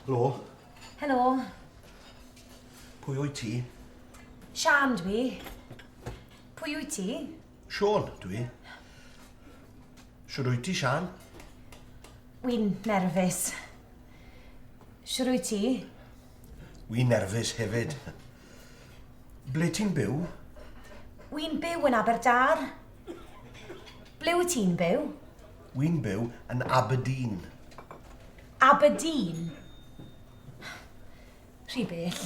Helo. Helo. Pwy wyt ti? Sian dwi. Pwy wyt ti? Siôn dwi. Shwd wyt ti, Sian? Wi'n nerfus. Shwd wyt ti? Wi'n nerfus hefyd. Ble ti'n byw? Wi'n byw yn Aberdâr. Ble wyt ti'n byw? Wi'n byw yn Aberdeen. Aberdeen? Rhy bell.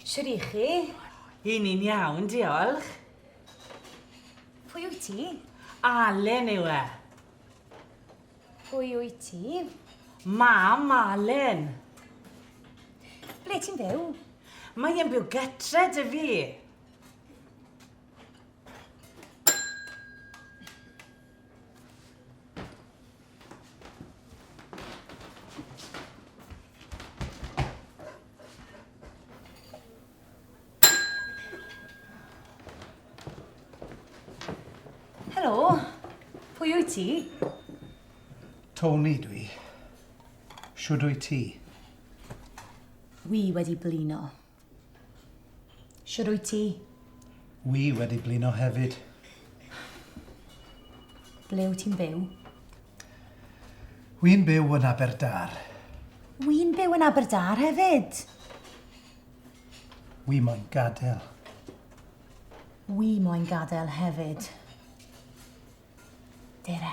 Shwd i chi? I ni'n iawn, diolch. Pwy wyt ti? Alun yw e. Pwy wyt ti? Mam Alun. Ble ti'n byw? Mae e'n byw gytre 'da fi. Helo, pwy wyt ti? Tony dwi. Shwd wyt ti? Wi wedi blino. Shwd wyt ti? Wi wedi blino hefyd. Ble wyt ti'n byw? Wi'n byw yn Aberdâr. Wi'n byw yn Aberdâr hefyd. Wi moyn gadael. Wi moyn gadael hefyd. Dere.